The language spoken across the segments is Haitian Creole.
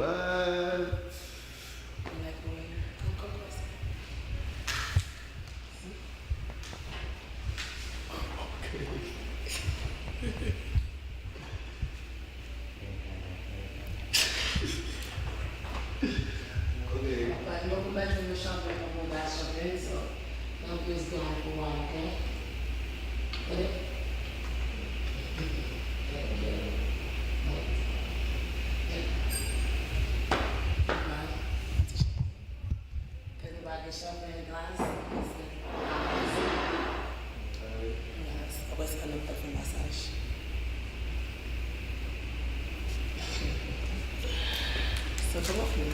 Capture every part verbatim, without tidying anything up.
What? Like, boy, I'm comfortable. Ok. Mwen pou mete yon chanpèn nan mwen, chanpèn, so, don't please go and go on, ok? Tande? Thank you. Kè nou pa gen chanpèn glas, paske pa fasil. Yes. Apre sa, nou pral fè masaj. So, kòman w fè?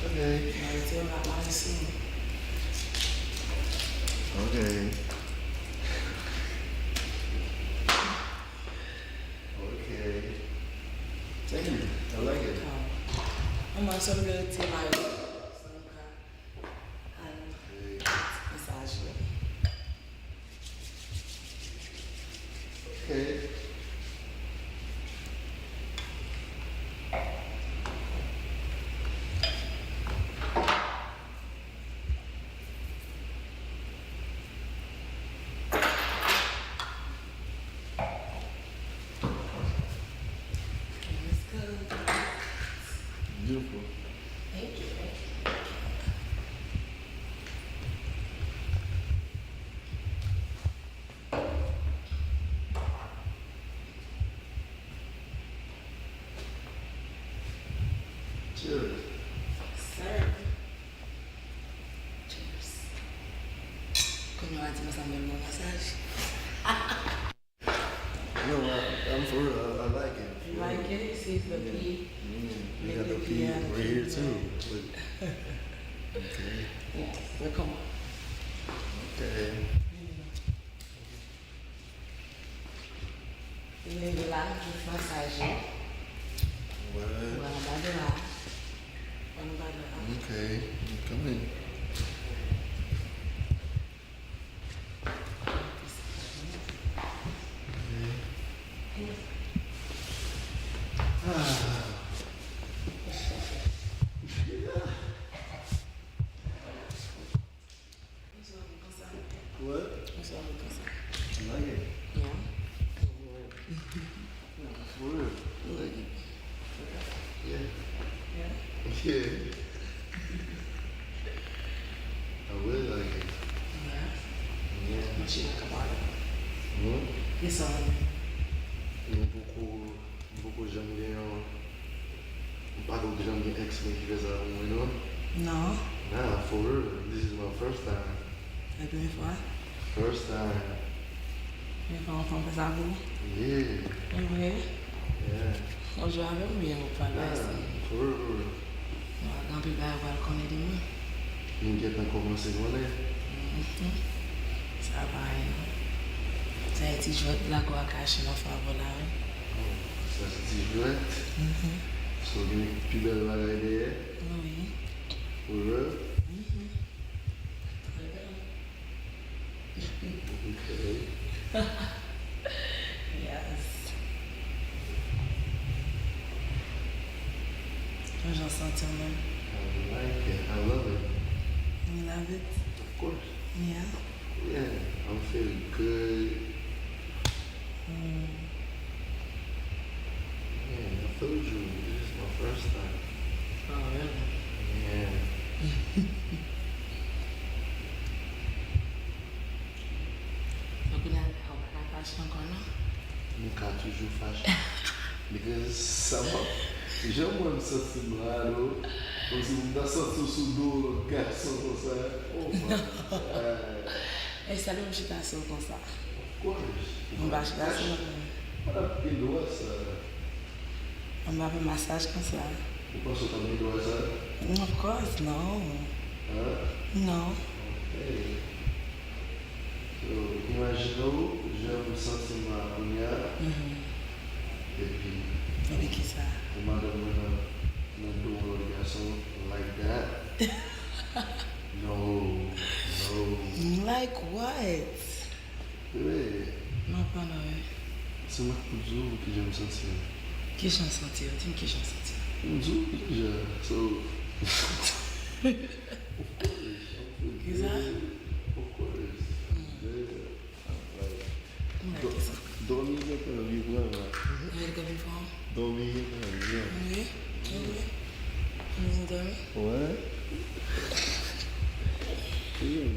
Ok. Mwen te la, mwen isi. Ok. Ok. Damn, I like it. Mwen sèlman te la. Al mesaj yo. Ok. Let's go. Beautiful. Thank you, thank you, thank you. Cheers. Sir. Cheers. Kounye a w a di m sa menm nan masaj. No, I, I'm for real. I, I like it. You like it? See, it's the pea. Yeah. We got the pea right here too. Look. Okay. Yes, so come on. Okay. Li leve la, jis masaj yo. Word. Ou anba dra. Anba dra. Okay, I'm coming. Okay. Ah. Bonswa, mwen konsa. What? Bonswa, mwen konsa. I like it. Yeah. Yeah, for real. I like it. Yeah. Yeah. Yeah. I really like it. Yeah. Yeah. Mwen chita kabare. Hmm? Yes, sir. Mwen poko M poko janm gen yon, m pako janm gen ex mwen ki fè sa pou mwen, non. Non. Nah, for real. This is my first time. Se premye fwa? First time. Premye fwa yon fanm fè sa pou ou? Yeah. E vre? Yeah. Ou jwe avè m oubyen ou pale ayisyen? Nah, for real, for real. Bon, gen anpil bagay ou pral konnen de mwen. Nou gentan kòmanse konnen. Mhm. Sa pa anyen non. Sa e ti jwèt blag ou a kache nan favò la, wi. Oh, sa se ti jwèt? Mhm. So, gen pi bèl bagay dèyè? Wi. For real? Mhm. Trè bèl. Ok. Yes. Jan w santi w menm? I like it. I love it. You love it? Of course. Yeah. Yeah, I'm feeling good. Mm. Yeah, I told you, this is my first time. Oh, really? Yeah. Donk, kounye a, ou pa ka fache ankò, non? M ka toujou fache. Because sa pa, jan mwen m santi m la, non? Kòmsi m ta santi w sou do lòt gason konsa. Oh my God. E sèl mwen m chita sou w konsa. Of course. M pa chita sou w. Ou pa gen dwa sa. M pa fè masaj konsa. Ou panse w t ap gen dwa sa? Of course, non. Hein? Non. Ok. So, imajine w, jan m santi m la kounye a. Mhm. Epi, epi kisa? Pou madanm mwen nan, nan do yon lòt gason like that. No, no. Like what? Bebe. M ap pale, wi. Se mwen k pou di w kijan m santi m. Kijan w santi w? Di m kijan w santi w. M di w deja, so. Of course, I'm feeling Kisa? good. Of course, I'm good. I'm like, Mwen kisa? Dòmi gentan vin pran la. Mwen ka vin pran. Dòmi gentan vin. Wi, wi. Mwen dòmi. Ouais. Yeah.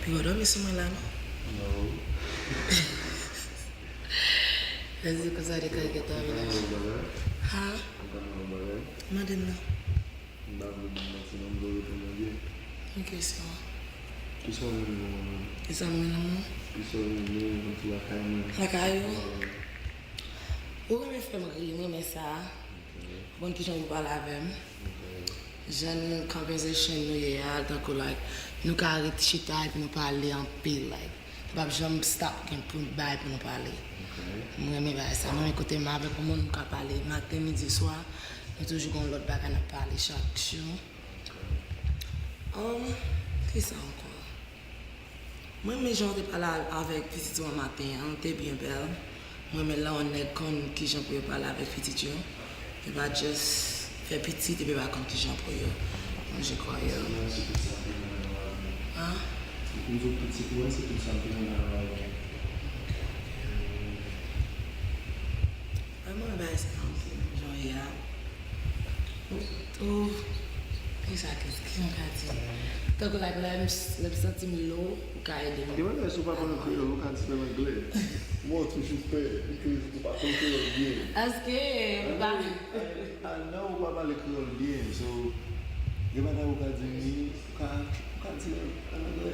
Piga w dòmi sou mwen la non. No. Lè se konsa de kay gentan vin. Ha? Mande m nan. M pa vle di manti non, m vle reponn mwen byen. Yon kesyon. Kisa w renmen nan mwen menm? Kisa m renmen nan mwen? Kisa w renmen nan ti lakay mwen? Lakay ou? Ou renmen fè m ri, m renmen sa. Bon, kijan ou pale avè m. Jan nou conversation nou ye a, tankou like, nou ka ret chita epi nou pale anpil, like, nou p ap janm stop gen pou bay pou nou pale. M renmen bagay sa, m renmen kote m avèk yon moun m ka pale maten, midi, swa, nou toujou gen yon lòt bagay n ap pale chak jou. Um, kisa ankò? Mwen renmen jan w te pale avèk pitit ou an maten an, ou te byen bèl. Mwen renmen lè yon nèg konn kijan pou yo pale avèk pitit yo. Yo pa just fè pitit epi yo pa konn kijan pou yo ranje kò yo. Mwen se tout sa m te renmen nan lavi. An? M di w pitit mwen se tout sa m te renmen nan lavi. Mwen renmen bagay sa anpil, jan w ye a. Ou, ou, kisa, kisa, kisa m ka di? Tankou like, lè m, lè m santi m low, ou ka ede m. Gen bagay si w pa konn kreyòl, ou ka di l an anglè. Mwen toujou pè, because ou pa konn kreyòl byen. Èske ou pa I know ou pa pale kreyòl byen, so gen bagay ou ka di m, ou ka, ou ka di l an anglè.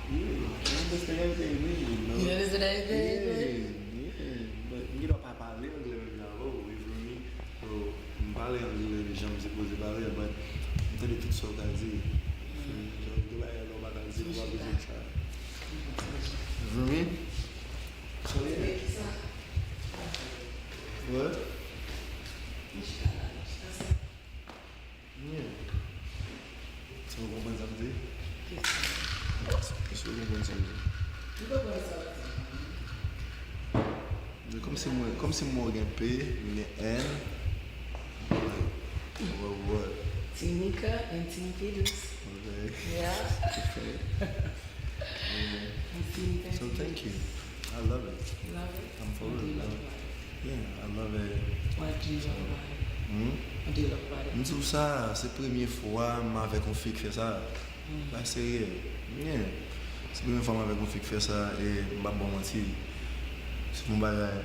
Yeah, I understand everything in English, you know? You understand everything in English? Yeah, yeah. But m gen dwa pa pale anglè menm jan avè w, you feel me? So, m pale anglè jan m sipoze pale, but m tande tout sa w ka di. Jan gen bagay lè w pa ka di, ou pa bezwen try. You feel me? So, yeah. What? Yeah. So, ou konprann sa m di? Èske ou konprann sa m di? Men kòmsi mwen, kòmsi mwen gen P, mwen gen N. What, what? Team Mika and Team P Dous. Okay. Yeah. Okay. Yeah. And Team P Dous. So thank you. I love it. You love it? I'm for What do real, you love man. about it? Yeah, I love it. What do you love about it? Hmm? What do you love about it? M di w sa, se premye fwa m avèk yon fi k fè sa. Ba serye. Yeah. Se premye fwa m avèk yon fi k fè sa e m p ap ba w manti. Se yon bagay.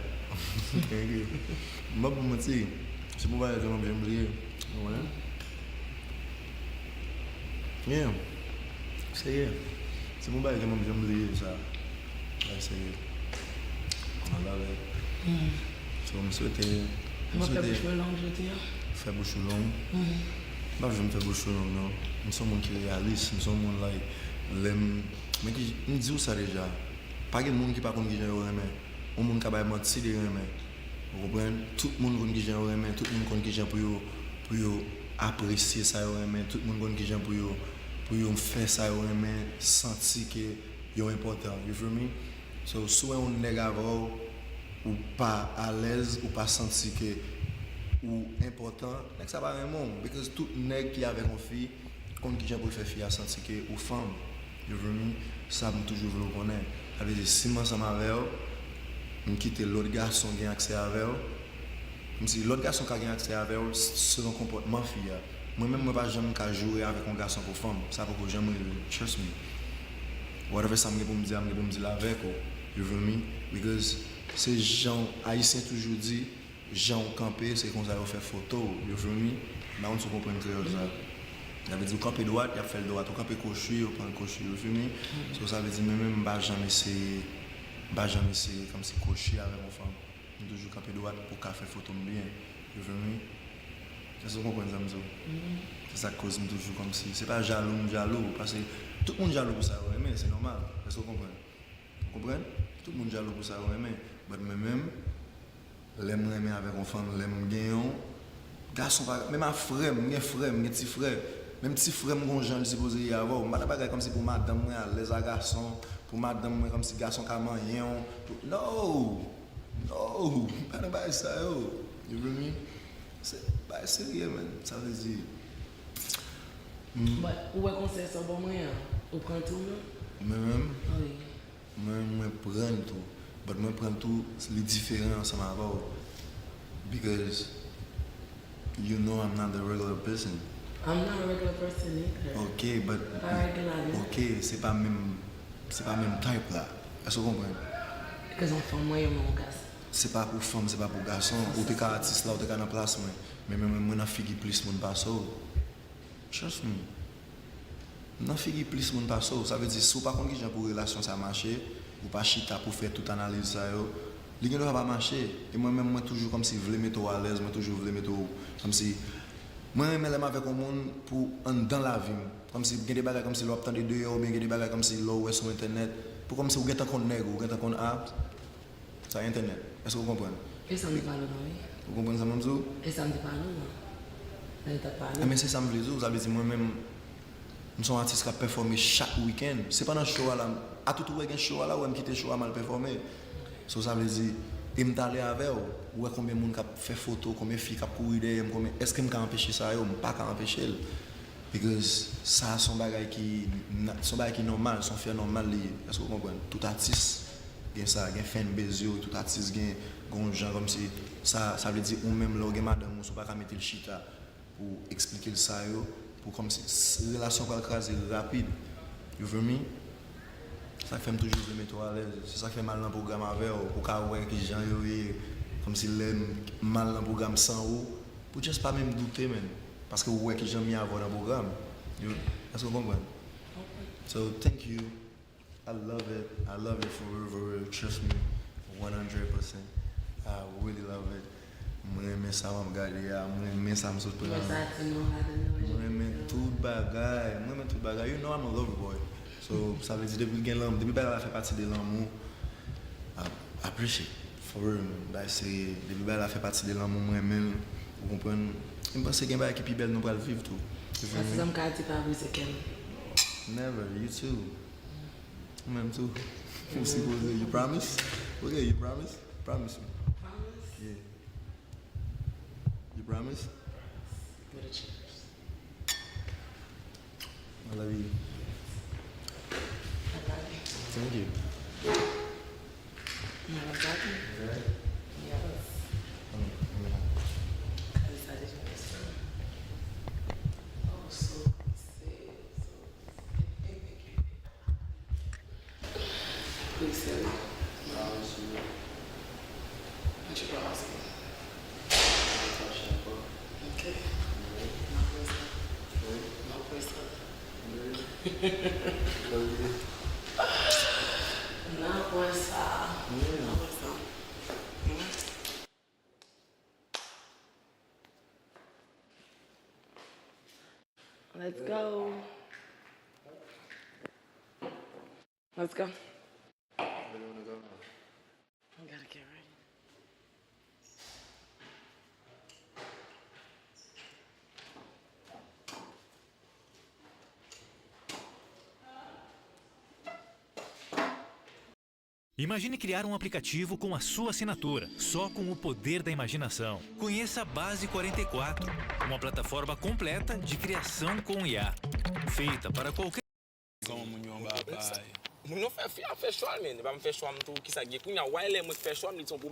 M p ap ba w manti. Se yon bagay ke m p ap janm bliye. Ou konnen? Yeah. Serye. Se yon bagay ke m p ap janm bliye sa. Bagay serye. Mwen love it. So, m swete, m Mwen fè swete bouch mwen long jodi a. Fè bouch ou long. M pa janm fè bouch ou long, non. M se yon moun ki reyalis. M se yon moun, like, lè m, men ki, m di w sa deja. Pa gen moun ki pa konn kijan yo renmen. Yon moun ka bay manti li renmen. Ou konprann? Tout moun konn kijan yo renmen. Tout moun konn kijan pou yo, pou yo apresye sa yo renmen. Tout moun konn kijan pou yo, pou yo fè sa yo renmen, santi ke yo enpòtan. You feel me? So, si w wè yon nèg avè w, ou pa alèz, ou pa santi ke ou enpòtan, nèg sa pa renmen w. Because tout nèg ki avèk yon fi konn kijan pou l fè fi a santi ke ou fanm. You feel me? Sa m toujou vle w konnen. Sa vle di, si m ansanm avè w, m kite lòt gason gen aksè avè w, kòmsi lòt gason ka gen aksè avè w s-, selon konpòtman fi a. Mwen menm, mwen pa janm ka joure avèk yon gason pou fanm. Sa poko janm rive. Trust me. Whatever sa m gen pou m di a, m gen pou m di l avèk ou. You feel me? Because se jan Ayisyen toujou di, jan w kanpe, se konsa yo fè foto w. You feel me? M pa konn si w konprann kreyòl sa. Sa vle di, ou kanpe dwat, y ap fè l dwat. Ou kanpe kwochi, yo pran l kwochi. You feel me? So, sa vle di, mwen menm, m pa janm eseye, m pa janm eseye kòmsi kwochi avèk yon fanm. M toujou kanpe dwat pou ka fè foto m byen. You feel me? Èske w konprann sa m di w? Se sa k koz m toujou kòmsi. Se pa jalou m jalou, paske tout moun jalou pou sa yo renmen, se nòmal. Èske w konprann? Ou konprann? Tout moun jalou pou sa yo renmen. But mwen menm, lè m renmen avèk yon fanm, lè m gen yon, Gason pa, menm a frè m, m gen frè m, m gen ti frè. Menm ti frè m gon jan li sipoze ye avè w. M pa nan bagay kòmsi pou madanm mwen alèz a gason, pou madanm mwen kòmsi gason ka manyen w. Pou, no! No! M pa nan bagay sa yo. You feel me? Se bagay serye, man. Sa vle di, But ou wè konsèy sa w ban mwen an, ou pran l tou non? Mwen menm? Wi. Mwen, mwen pran l tou. But mwen pran l tou, li diferan ansanm avè w. Because you know I'm not a regular person. I'm not a regular person either. Ok, but. Pa regular non. Ok, se pa menm, se pa menm type la. Èske w konprann? Because yon fanm mwen ye, mwen yon gason. Se pa pou fanm, se pa pou gason. Ou te ka atis la, ou te ka nan plas mwen. Men mwen menm, mwen nan figi plis moun pase w. Trust me. M nan figi plis moun pase w. Sa vle di, si w pa konn kijan pou relasyon sa mache, ou pa chita pou fè tout analiz sa yo, li gen dwa pa mache. E mwen menm, mwen toujou kòmsi vle mete w alèz, mwen toujou vle mete w kòmsi. Mwen renmen lè m avèk yon moun pou anndan lavi m. Kòmsi gen de bagay kòmsi lè w ap tande deyò, oubyen gen de bagay kòmsi lè w wè sou entènèt, pou kòmsi ou gentan konn nèg ou, ou gentan konn a, sa entènèt. Èske w konprann? E sa m te pale w nan wi. Ou konprann sa m ap di w? E sa m te pale w nan. Nan li t ap pale. Enben, se sa m vle di w. Sa vle di mwen menm, m se yon atis k ap pèfòme chak wikenn. Se pandan show a la, a tout ou wè gen show a la, ou wè m kite show a m al pèfòme. So, sa vle di, e m t ale avè w, ou wè konbyen moun k ap fè foto, konbyen fi k ap kouri dèyè m, konbyen, èske m ka anpeche sa yo? M pa ka anpeche l. Because sa se yon bagay ki, se yon bagay ki nòmal, se yon fè nòmal li ye. Èske w konprann? Tout atis gen sa, gen fanbase yo, tout atis gen, gen yon jan kòmsi, sa, sa vle di ou menm lè w gen madanm ou, si w pa ka mete l chita pou eksplike l sa yo, pou kòmsi, relasyon pral kraze rapid. You feel me? Sa k fè m toujou vle mete w alèz. Se sa k fè m al nan pwogram avè w, pou w ka wè kijan yo ye. Kòmsi lè m al nan pwogram san ou, pou just pa menm doute, man. Paske ou wè kijan m ye avè w nan pwogram. Èske w konprann? So, thank you. I love it. I love it for real, for real. Trust me. One hundred percent. I really love it. Mwen renmen sa m ap gade a, mwen renmen sa m sot pran. Mwen renmen tout bagay, mwen renmen tout bagay. You know I'm a lover boy. So, sa vle di depi l gen lanmou, depi bagay la fè pati de lanmou, I appreciate. For real, man. Bagay serye. Depi bagay la fè pati de lanmou, mwen renmen l. Ou konprann? E m panse gen bagay ki pi bèl nou pral viv tou. Sa se sa m ka di pa brize kè m. Never, you too. Ou menm tou. Ou sipoze, you promise? Ok, you promise? Promise me. Promise? Yeah. You promise? With a chance. I love you. I love you. Thank you. Mwen love you. Right? Yes. Mm, mm. Kale sa deja mesye. Oh, so sweet. So sweet. Wi, sèl. Mwen te pa paske. Ok. N ap wè sa. N ap wè sa. N ap wè sa. N ap wè sa. Let's go. Let's go. Where you wanna go now? I gotta get ready. Imagine criar um aplicativo com a sua assinatura, só com o poder da imaginação. Conheça a Base quarenta e quatro, uma plataforma completa de criação com I A. Feita para qualquer Kòman moun yo anba a pa a ye? Moun yo fè fi a fè chwa l, men. Epa m fè chwa m tou, kisa k gen kounye a? Why lè mwen k fè chwa m, li t on pwoblèm?